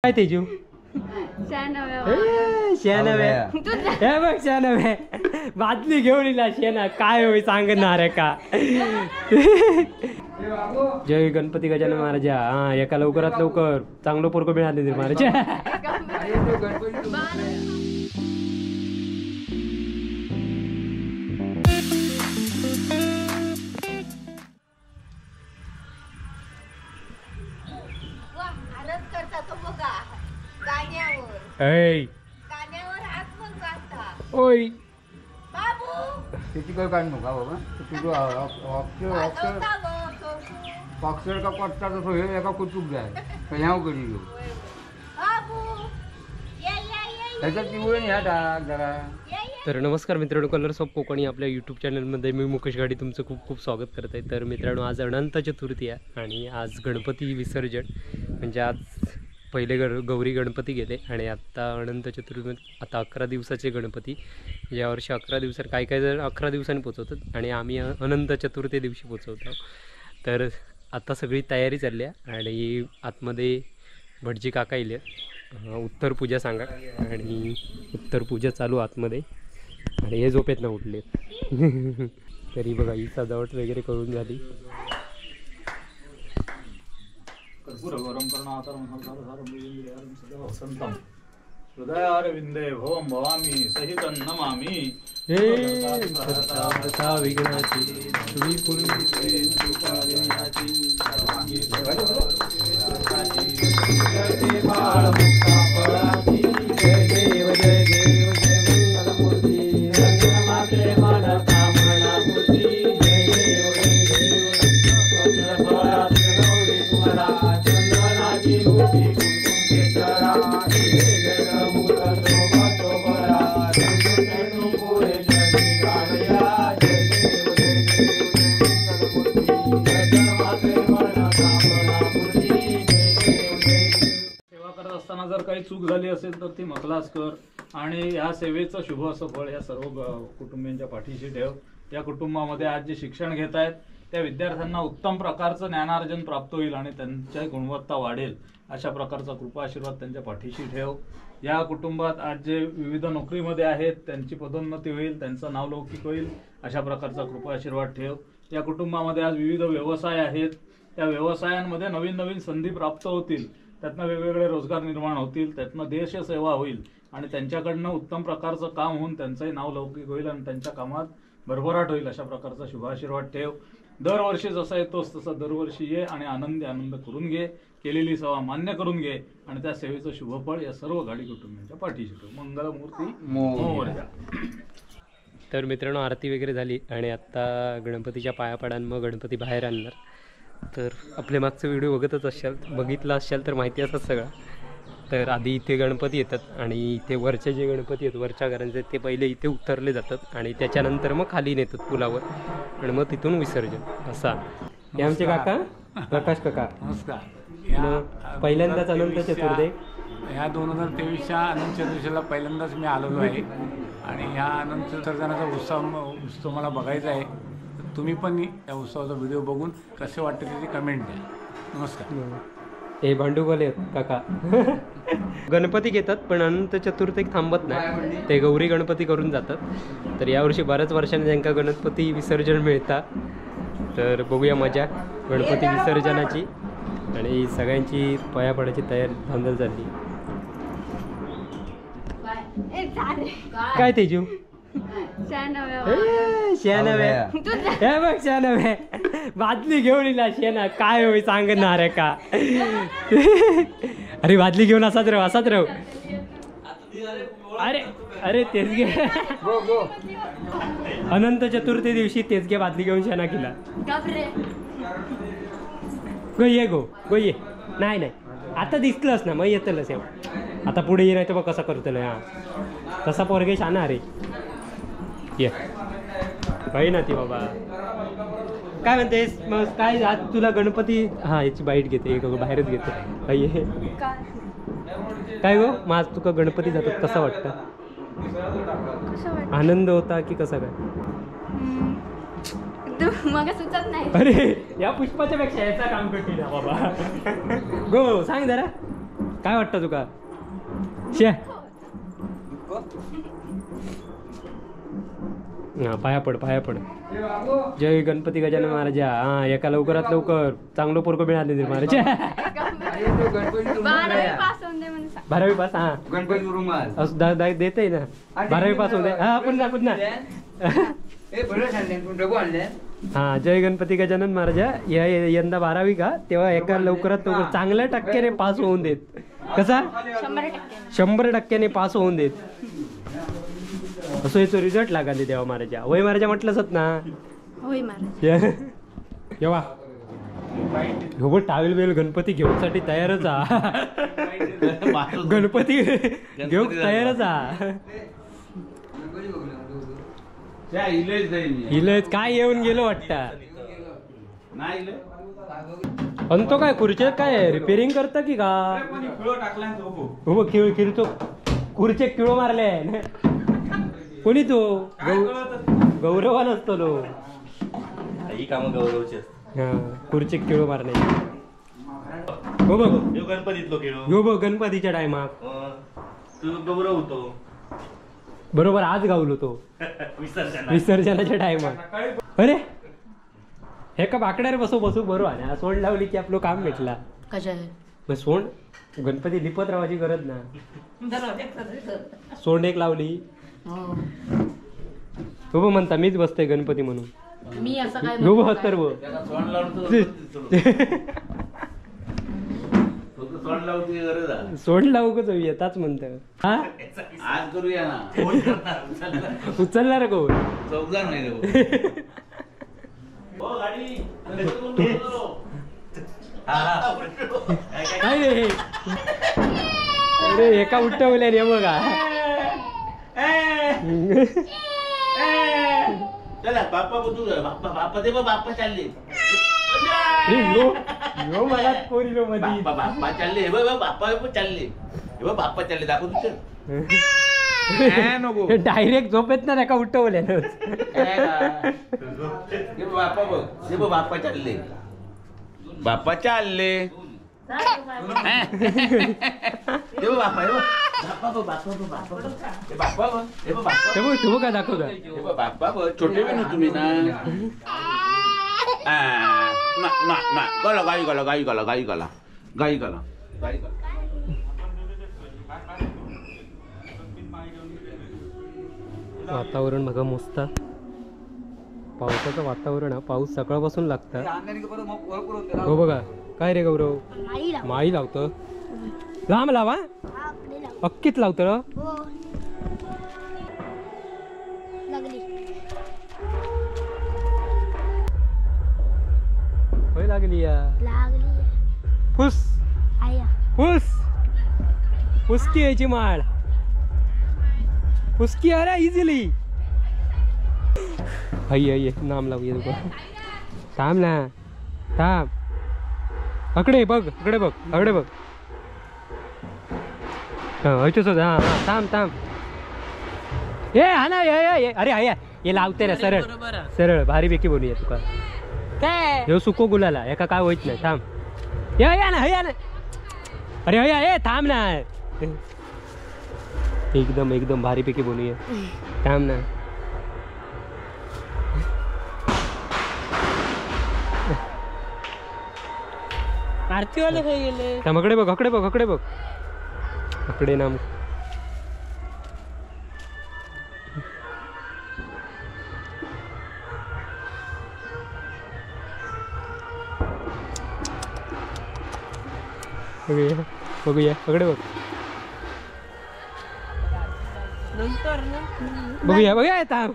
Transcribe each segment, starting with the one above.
काय तेजू? शेणावे हे बघ, शेणावे बादली घेऊन इला शेणा काय होई सांगणार का? जय गणपती गजानन महाराजा. हा एका लवकरात लवकर चांगलं पोरकं मिळाले ते महाराजा. ओय त्याची काय काढ नका बाबा, तुझं अक्षर का पडता तसं हे एका कुचूक जाय ह्याव करी घेऊ त्याच्यात पिवळे ह्या टाक जरा. तर नमस्कार मित्रांनो, कलर्स ऑफ कोकणी आपल्या यूट्यूब चॅनलमध्ये मी मुकेश गाडी तुमचं खूप खूप स्वागत करत आहे. तर मित्रांनो, आज अनंत चतुर्थी आहे आणि आज गणपती विसर्जन, म्हणजे आज पहिले गौरी गणपती गेले आणि आत्ता अनंत चतुर्थी, आता 11 दिवसाचे गणपती. यावर्षी 11 दिवसात काय काय जण 11 दिवसांनी पोचवतात आणि आम्ही अनंत चतुर्थी दिवशी पोचवतो. तर आता सगळी तयारी चालली आहे आणि आतमध्ये भटजी काका येले उत्तर पूजा सांगा आणि उत्तर पूजा चालू आतमध्ये आणि हे झोपेत ना उठले. तरी बघा ही सजावट वगैरे करून झाली. हृदयारविंदे भवं भवामी सहितं नमामि. सेवा करत असताना जर काही चूक झाली असेल तर ती मखलास कर आणि ह्या सेवेचं शुभ असं फळ या सर्व कुटुंबियांच्या पाठीशी ठेव. या कुटुंबामध्ये आज जे शिक्षण घेत आहेत त्या विद्यार्थ्यांना उत्तम प्रकारचं ज्ञानार्जन प्राप्त होईल आणि त्यांची गुणवत्ता वाढेल अशा प्रकारचा कृपा आशीर्वाद त्यांच्या पाठीशी ठेव. या कुटुंबात आज जे विविध नोकरीमध्ये आहेत त्यांची पदोन्नती होईल, त्यांचं नावलौकिक होईल अशा प्रकारचा कृपा आशीर्वाद ठेव. या कुटुंबामध्ये आज विविध व्यवसाय आहेत, त्या व्यवसायांमध्ये नवीन नवीन संधी प्राप्त होतील, त्यातनं वेगवेगळे रोजगार निर्माण होतील, त्यातनं देशसेवा होईल आणि त्यांच्याकडनं उत्तम प्रकारचं काम होऊन त्यांचंही नावलौकिक होईल आणि त्यांच्या कामात भरभराट होईल अशा प्रकारचा शुभाशीर्वाद ठेव. दरवर्षी जसा येतोस तसा दरवर्षी ये आणि आनंदी आनंद करून घे, केलेली सेवा मान्य करून घे आणि त्या सेवेचं शुभफळ या सर्व गाडी कुटुंबियांच्या पाठीशी ठेव. मंगलमूर्ती मोरया. तर मित्रांनो, आरती वगैरे झाली आणि आत्ता गणपतीच्या पाया पडा, मग गणपती बाहेर आणणार. तर आपले मागचे व्हिडिओ बघतच असाल, बघितला असाल तर माहिती असंच सगळं. तर आधी इथे गणपती येतात आणि इथे वरचे जे गणपती आहेत वरच्या घरांचे ते पहिले इथे उतरले जातात आणि त्याच्यानंतर मग खाली नेतात पुलावर आणि मग तिथून विसर्जन. असा हे आमचे काका प्रकाश काका. नमस्कार. पहिल्यांदाच अनंत चतुर्थी, ह्या 2023च्या अनंत चतुर्थीला पहिल्यांदाच मी आलेलो आहे आणि ह्या अनंत विसर्जनाचा उत्सव मला बघायचा आहे. तुम्ही पण या उत्सवाचा व्हिडिओ बघून कसे वाटते त्याची कमेंट द्या. नमस्कार. हे भांडुगोले आहेत काका. गणपती घेतात पण अनंत चतुर्थी थांबत नाही, ते गौरी गणपती करून जातात. तर यावर्षी बऱ्याच वर्षांनी त्यांना गणपती विसर्जन मिळतात. तर बघूया मजा गणपती विसर्जनाची आणि सगळ्यांची पाया पडायची तयारी धांदल झाली. काय तेजू? शेणावे हे बघ, शेणावे बादली घेऊन इला शेणा काय होई सांगणार का? अरे बादली घेऊन असाच राहू, असाच राहू. अरे अरे तेच घे. अनंत चतुर्थी दिवशी तेच घे बादली घेऊन शेणा केला. गो ये गो गो ये. नाही नाही आता दिसलंच ना, मग येतलंच. आता पुढे ये नाही तर मग कसा करतलं. हा तसा पोरगे शाना. अरे ये काही ना ती बाबा. काय म्हणतेस मग? काय आज तुला गणपती? हा याची बाईट घेते, एक बाहेरच घेते. काय गो मग आज तुका गणपती जातात कसा वाटतं? आनंद होता की कसा काय? मग सुचत नाही. अरे या पुष्पाच्या पेक्षा याचा काम कठीण आहे बाबा. गो सांग जरा. काय वाटतं तुका? शे हा पाया पड पाया पड. जय गणपती गजानन महाराजा. हा एका लवकरात लवकर चांगलं पोरकं मिळाले ते महाराज. 12वी पास. हा गणपती रुमाल असं देते ना. 12वी पास होते. हा पुन्हा पुन्हा. हा जय गणपती गजानन महाराजा. या यंदा 12वी का तेव्हा एका लवकरात लवकर चांगल्या टक्क्याने पास होऊन देत. कसा 100% पास होऊन देत. असं याचा रिझल्ट लागाले देवा महाराजा. वय महाराजा म्हटलंच ना. होय महाराज. येवा हो टावेल बेल गणपती घेऊसाठी तयारच आ. गणपती घेऊन तयारच आ. इलेच काय येऊन गेलो वाटतं. पण तो काय खुर्चेत काय रिपेरिंग करता की का? हो खिळ खिळतो खुर्चे किळो मारले कोणी तो गौरवा नसतो लो. ही कामं गौरवची असतात. हा खुर्चे किळो मारले. हो बघ गणपतीतलो किळो. हो बघ गणपतीच्या टायमाक तू गौरव होतो बरोबर. आज गावलो तो विसर्जनाच्या टायमाक. अरे हे का बाकड्यावर बसू बसू बरोबर आणि सोंड लावली की आपलं काम भेटला. मग सोंड गणपती लिपत राहायची गरज ना. सोंड एक लावली. हो म्हणता मीच बसतोय गणपती म्हणून. हो तर सोंड लावू का येताच म्हणत. हा आज करूया ना. उचलणार कोण? काय रे? अरे एका उठवल्या रे बघा. चला बाप्पा बघू. बाप्पा बाप्पा दे बाप्पा चालले. यो मला कोरिलो मध्ये बाप्पा बाप्पा चालले. हे बघ बाप्पा चालले. हे बघ बाप्पा चालले. दाखव तुझं. डायरेक्ट झोपेत ना एका उठवल्या. हे बाप्पा बघ. हे बघ बाप्पा चालले. बाप्पा चालले. हे बघ बाप्पा. हे बघ बाप्पा बघ. बाप्पा बघ. बाप्पा बघ. हे बाप्पा बघ. हे बघ बाप्पा. हे बघ तू काय दाखवता? हे बघ बाप्पा बघ. छोटे बी ना तुम्ही ना. ना ना ना गला गाई गला गाई गला गाई गला गाई गला गाई गला. वातावरण बघा मस्त. पावसाचं वातावरण. पाऊस सकाळपासून लागतं. हो बघा काय रे गौरव माळी लावतं. लांब लावा अक्कीच लावतं. होय लागली या. फुस फुस फुसकी यायची माळ फुसकी. अरे इझिली हई हई नाम लावूया तुका. थांब ना थांब. अकडे बघ अकडे बघ अकडे बघ. हा हयचोच. हा हा थांब थांब. ए हा ना ये. अरे हय हे लावते ना सरळ सरळ भारी पैकी बोलूया तुका. काय ह्यो सुको गुलाला एका काय होईत नाही. थांब या या ना हय ना. अरे हय ए थांब ना. एकदम एकदम भारीपैकी बोलूया. थांब ना. आरतीवाले खाई गेले. थांब अकडे बघ अकडे बघ अकडे बघ अकडे नाम. बघूया बघूया अकडे बघ. बघूया बघूया थांब.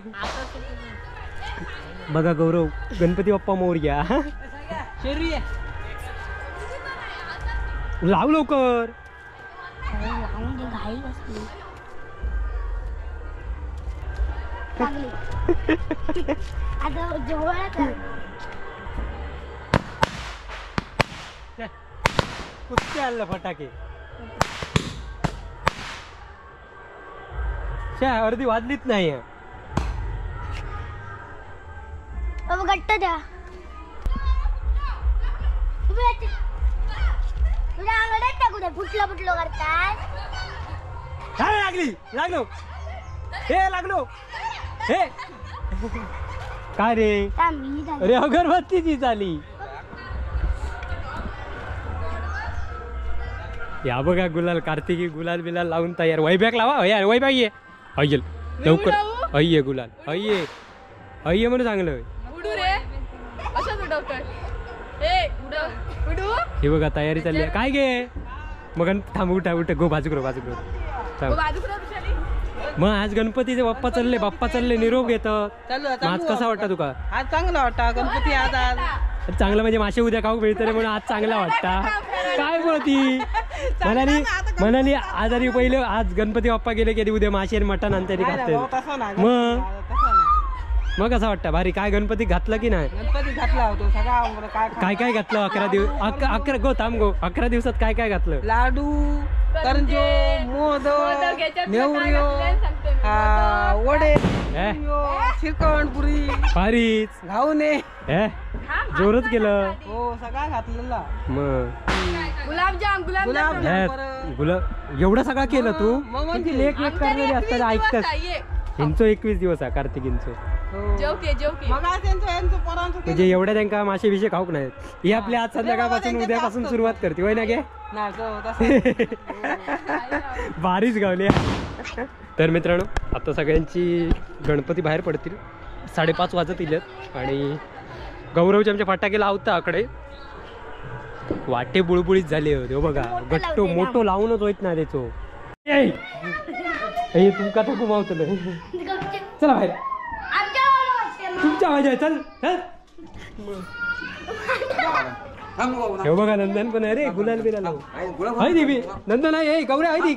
बघा गौरव गणपती बाप्पा मोरया. लाव लवकर. कुस्ती आणलं फटाके. अर्धी वाजलीच नाही. गट्ट द्या. तुझ्या अंगडात टाकू दे, फुटलं फुटलं करतात. लागली लागलो हे लागलो हे काय रे? अरे अगरबत्तीची झाली. या बघा गुलाल, कार्तिकी गुलाल बिलाल लावून तयार. वैबॅग लावा यार, वैबॅग ये अय्यल लवकर. अय्ये गुलाल अय्ये अय्ये म्हणून चांगलं. हे बघा तयारी चालली आहे. काय गे मग थांब, उठा उठ गो बाजू करो बाजू करो. मग आज गणपतीचे बाप्पा चालले, बाप्पा चालले निरोप घेत. आज कसा वाटतं तुका? आज चांगला वाटतं गणपती. आज आज चांगलं म्हणजे मासे उद्या खाऊ मिळतले म्हणून आज चांगला वाटता. काय बोलती म्हणाली म्हणाली आज आणि पहिले आज गणपती बाप्पा गेले की उद्या मासे आणि मटण आणते खाते. मग मग कसं वाटतं? भारी. काय गणपती घातलं की नाही? गणपती घातला होतो सगळा. काय काय घातलं 11 दिवस? 11 गो थांब गो, 11 दिवसात काय काय घातलं? लाडू, करंजो, मोदक, नेवरियो, वडे, श्रीखंड, पुरी, भारीच घाऊने. जोरच केलं हो, सगळा घातलेला. मग गुलाबजाम, गुलाबजाम, गुलाब एवढं सगळं केलं तू? लेख लेख करलेले असतात ऐकतात. ह्यांचो 21 दिवस आहे कार्तिकींचो. म्हणजे एवढ्या त्यांना मासे विषय खाऊक नाही. ही आपल्या आज संध्याकाळपासून उद्यापासून सुरुवात करते होय ना गे? भारीच गावली. तर मित्रांनो आता सगळ्यांची गणपती बाहेर पडतील. 5:30 वाजत इलेत आणि गौरवच्या आमच्या फटाके लावता आकडे वाटे बुळबुळीत झाले होते बघा. गट्टो मोठो लावूनच होत ना त्याचो. तुमका तर गुमावतलं. चला बाहेर तुमच्या माझ्या. चल चल. हे बघा नंदन पण आहे रे, गुलाल बिलाल आहे देवी. नंदन आहे गौऱ्या आहे ती.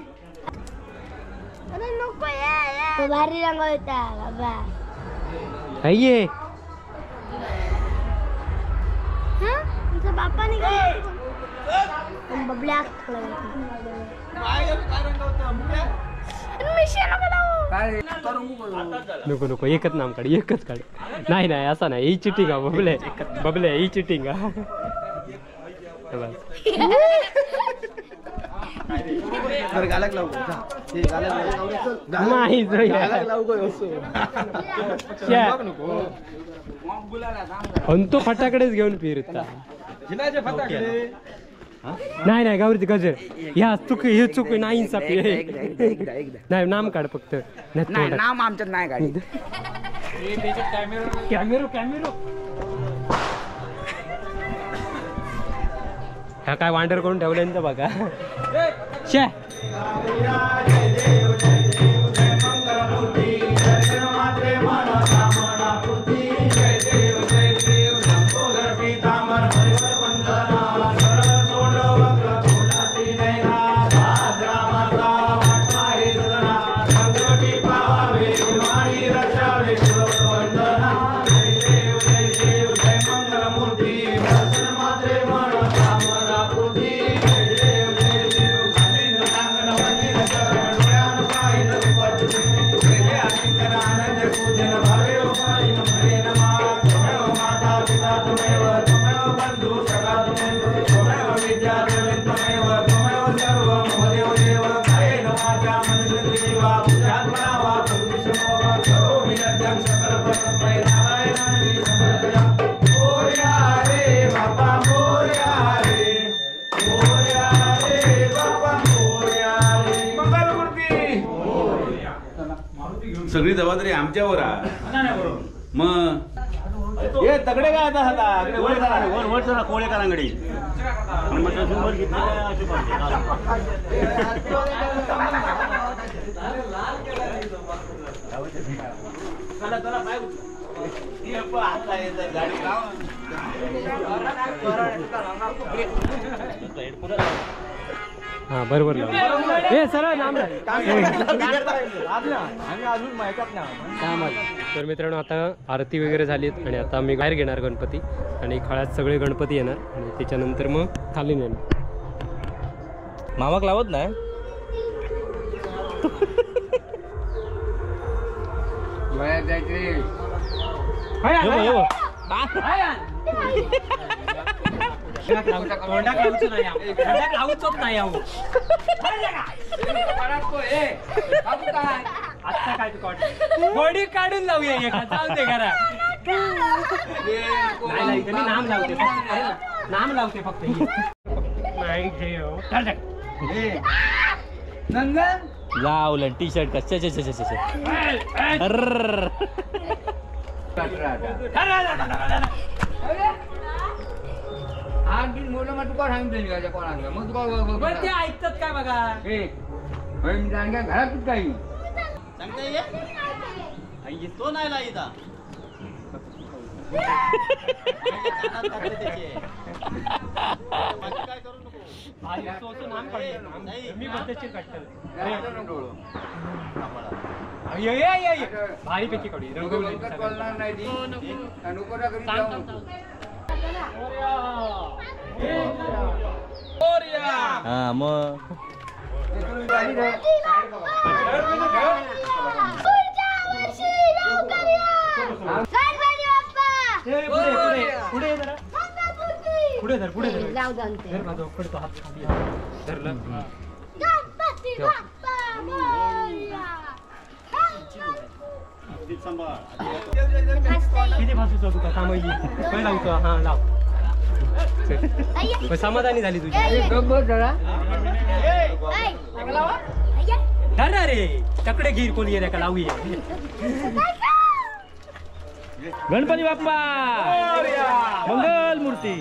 भारी रंग होता बाबा. आहे तुमचा बाप्पा निघाला. बबल्या नको नको, एकच नाम काढ, एकच काढ. नाही नाही असं नाही, ही चिटिंग हा बबले बबले, ही चिटिंग हा. नाही तो फटाकडेच घेऊन फिरता. नाही नाही गौरी गजर ह्या चुक, हे चुक नाही नाही. नाम काढ फक्त. नाही नाम आमच्यात नाही काढ. कॅमेरो कॅमेरो ह्या काय वांडर करून ठेवल्यांचं बघा. शे सगळी जबाबदारी आमच्यावर आहे. मग हे तगडे काय आता वर चला कोळेकरांकडे. हा बरोबर. हे सरळ नाम. तर मित्रांनो आता आरती वगैरे झालीत आणि आता आम्ही बाहेर घेणार गणपती आणि खळ्यात सगळे गणपती येणार आणि त्याच्यानंतर मग खाली नेणार. मामाक लावत नाही. तोंडाक लावचो नाही, तोंडाक लावचोच नाही. अहो आता काय तू बॉडी काढून लावूया एका, जाऊ दे घरा. नाही मी नाम लावते, नाम लावते फक्त. नाही ठेव नंदन लावलं टी शर्ट का. आठ दिन मोठं मग तुका सांगितलं कोणाला, मग तुका ते ऐकतात काय बघा. घरात काही तो नाही लाईता. भारी पैकी काढू. हा मग पुढे जरा, पुढे धर, पुढे धर, धर माझा पडतो हात खाली धरलं. किती फासूचो तुका थांब काय लावतो. हा लाव, समाधानी झाली तुझी. धर रे तकडे घीर कोणी ये का लावूया. गणपती बाप्पा मंगल मूर्ती.